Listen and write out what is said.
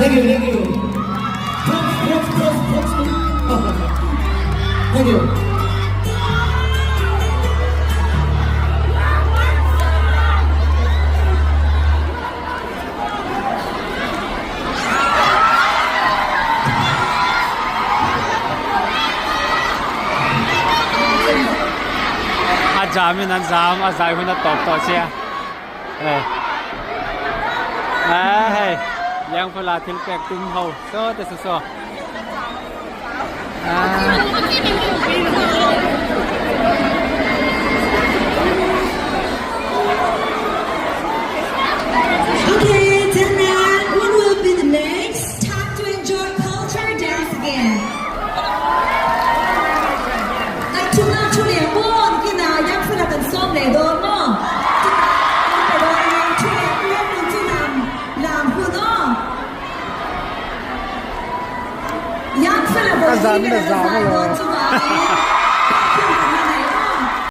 Thank you, thank you. Props, props, props, props. Thank you. A jam in an zam a zai hun a tawp tawh sia hei eh hei Liangphula thil pek tum ho saw te saw saw Okay, Tonight, what will be the next? Time to enjoy culture dance again. Like tuna thu leh maw nikinah yang fela kan sawm leh dawn maw? Tuna thu leh maw chu lam lam hun aw. A zam in a zam alawm.